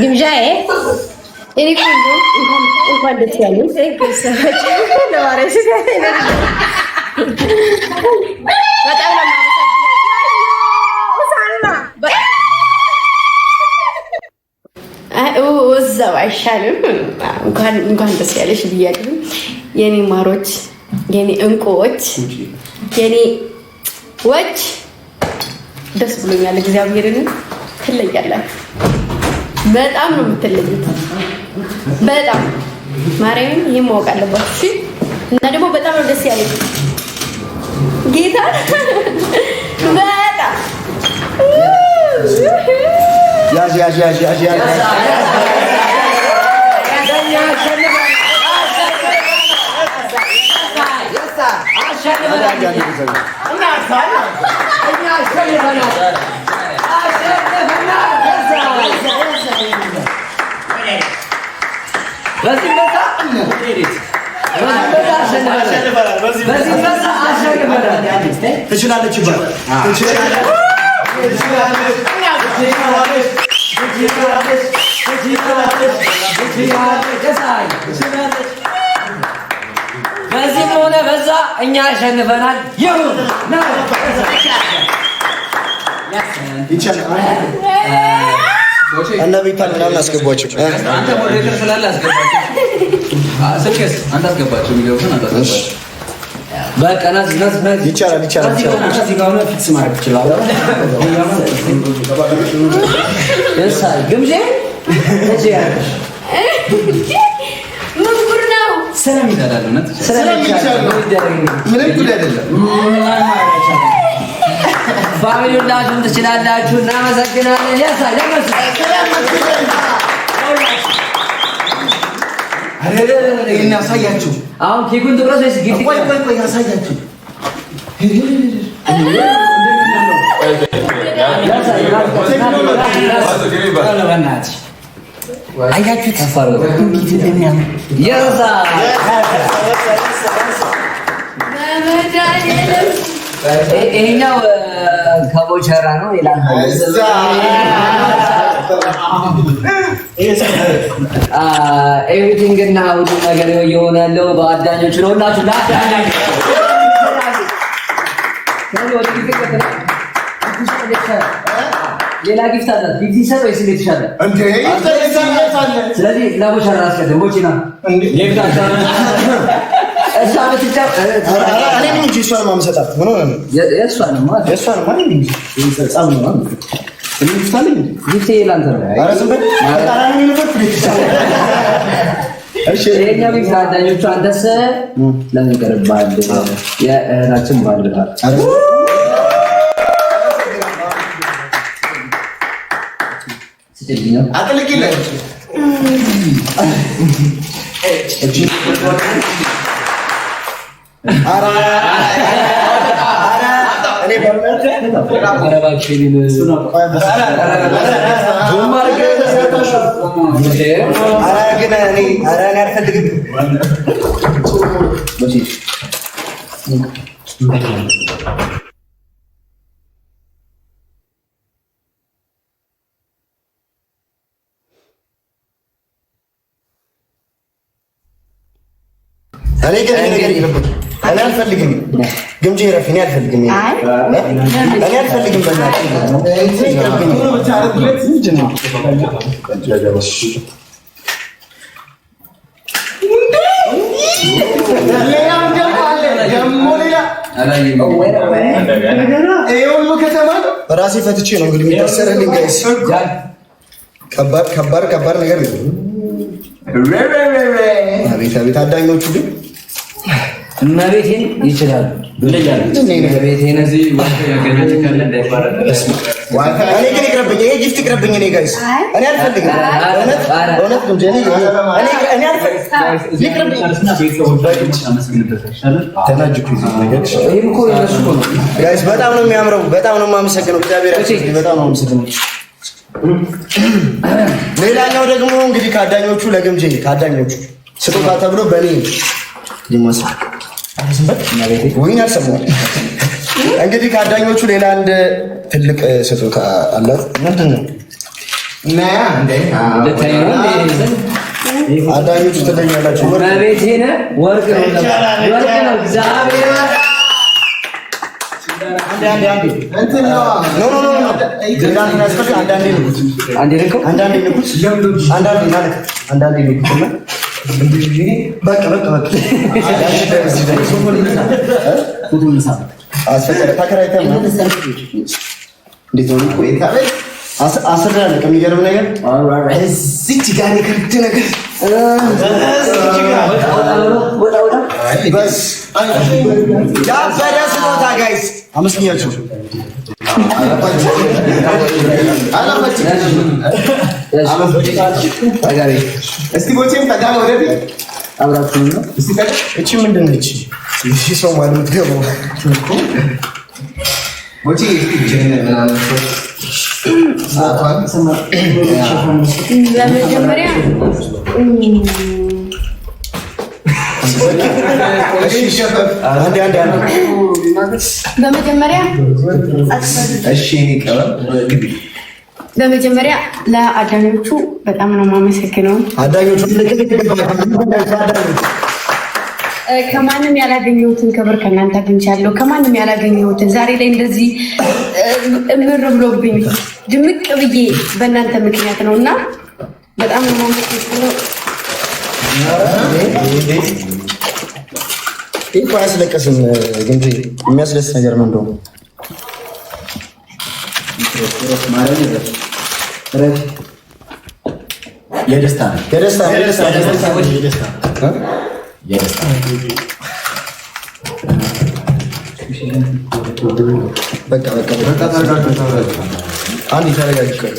ግምጃዬ እኔ ቆንጆ እንኳን ደስ ያለሽ። በጣም ነው እዛው አይሻልም? እንኳን ደስ ያለሽ ብያለሁ። የኔ ማሮች፣ የኔ እንቁዎች፣ የኔ ወች ደስ ብሎኛል። እግዚአብሔርን ትለያላችሁ። በጣም ነው የምትለዩት። በጣም ማርያምን ይህን ማወቅ አለባችሁ። እና ደግሞ በጣም ነው ደስ ያለኝ ጌታ በጣም ያዝ ያዝ ያዝ ያዝ ያዝ። ትችላለች ይባላል። በዚህም ሆነ በዛ እኛ አሸንፈናል። ይሁን። እነ ቤታን ምናምን አስገቧቸው። አንተ moderator ስላለ አስገባቸው። ስልክስ አንተ አስገባቸው። የሚገቡትን አንተ አስገባቸው። በቃ ይቻላል ይቻላል ይቻላል። fix ማድረግ ትችላለህ። ግምጄ ምን ጉድ ነው? ይቻላል፣ እውነት ስለሚቻል ነው። ምንም ጉድ አይደለም። Family ሁላችሁም ትችላላችሁ። እናመሰግናለን። ያሳይ ለመሱ ይሄን ያሳያችሁ። አሁን ኬኩን ትቁረስ ወይስ gift? ቆይ ቆይ ቆይ ያሳያችሁ። አያችሁት? እንዴት እንደሚያምር የዛ በመድኃኒዓለም ይሄኛው ከቦቸራ ነው። ሌላ Everything እና ሁሉ ነገር እየሆነ ያለው በአዳኞቹ ነው። ሁላችሁ ለአዳኞች ሌላ gift አላት። Gift ይሰጥ ወይስ እንዴት ይሻላል? ስለዚህ ለቦቸራ አስቀድም። ቦቺና እሷ ብትጫወት እኔ ምን እንጂ እሷንማ የምሰጣት ምን ሆነህ ነው? የእሷንማ የእሷንማ እኔ እንጂ በጣም ነው እኔ gift አለኝ እንዴ? Gift ለአንተ ነው። ኧረ ዝም በል። ተቃራኒ ነበርኩ። እሺ ይሄኛው gift ለአዳኞቹ፣ አንተስ ለምን ይቀርብሃል? የእህታችን ባል ብለሃል። ስጭልኝ ነው። አጥልቂለት። ኧረ ኧረ እኔ በእውነት ኧረ እባክህን ኧረ ግን እኔ ኧረ እኔ አልፈልግም። እኔ ግን ይሄ ነገር ይቅርብኝ። እኔ አልፈልግም። ግምጄ ረፊ እኔ አልፈልግም። እኔ አልፈልግም። በእናትህ ይቅርብኝ። ሌላም ደግሞ አለ ደግሞ ሌላ ይሄ ሁሉ ከተማ ነው። ራሴ ፈትቼ ነው እንግዲህ የሚታሰርልኝ። Guys ከባድ ከባድ ከባድ ነገር ነው። አቤት አቤት አዳኞቹ ግን እመቤቴን ይችላሉ። እመቤቴን እዚህ ዋይፋይ ያገናኘ ካለ እንዳይባረር። እኔ ግን ይቅርብኝ፣ ይሄ gift ይቅርብኝ። እኔ guys እኔ አልፈልግም። እውነት እውነት ግምጄ እኔ እኔ እኔ አልፈልግም፣ ይቅርብኝ። ተናጅኩ ነገር ይሄም እኮ የእነሱ እኮ ነው። Guys በጣም ነው የሚያምረው። በጣም ነው የማመሰግነው። እግዚአብሔር ያክብርልኝ። በጣም ነው የማመሰግነው። ሌላኛው ደግሞ እንግዲህ ከአዳኞቹ ለግምጄ ከአዳኞቹ ስጦታ ተብሎ በእኔ ይመስላል። ወይኔ አልሰማሁም። እንግዲህ ከአዳኞቹ ሌላ አንድ ትልቅ ስጦታ አላት። ምንድን ነው? ልታይ ነው እንዴ? አዳኞቹ ትለኛላችሁ። ወርቅ መቤቴን ወርቅ ነው፣ ወርቅ ነው። እግዚአብሔር። No, no, no, no፣ ሌላ ያስፈልግ። አንዳንዴ ንኩት፣ አንዴ ልከው። አንዳንዴ ንኩት፣ አንዳንዴ ማለት አንዳንዴ ንኩት እና በቃ በቃ በቃ። አስፈቀደ ተከራይተህ ነው። እንዴት ነው? አስሬ አለቅ። የሚገርም ነገር እዚች ጋር የከብድ ነገር በስ ያበደ ስጦታ guys፣ አመስግኛችሁ። እስቲ ቦቼም ጠጋ ወደፊት። አብራችሁ ነው። እቺ ምንድን ነች? እሺ ሰው ማለት የምትገባው ቦቼ እስቲ ምናምን። በመጀመሪያ አንዴ አንዴ አንዴ። በመጀመሪያ እሺ ቀለም ግቢ። በመጀመሪያ ለአዳኞቹ በጣም ነው የማመሰግነው። አዳኞቹ። ከማንም ያላገኘሁትን ክብር ከእናንተ አግኝቻለሁ። ከማንም ያላገኘሁትን ዛሬ ላይ እንደዚህ እምር ብሎብኝ ድምቅ ብዬ በእናንተ ምክንያት ነው እና በጣም ነው የማመሰግነው። ይህ እኮ አያስለቅስም፣ ግን የሚያስደስት ነገር ነው እንደውም። የደስታ ነው። የደስታ የደስታ የደስታ የደስታ። በቃ በቃ በቃ፣ አንድ ተረጋጊ። ቆይ።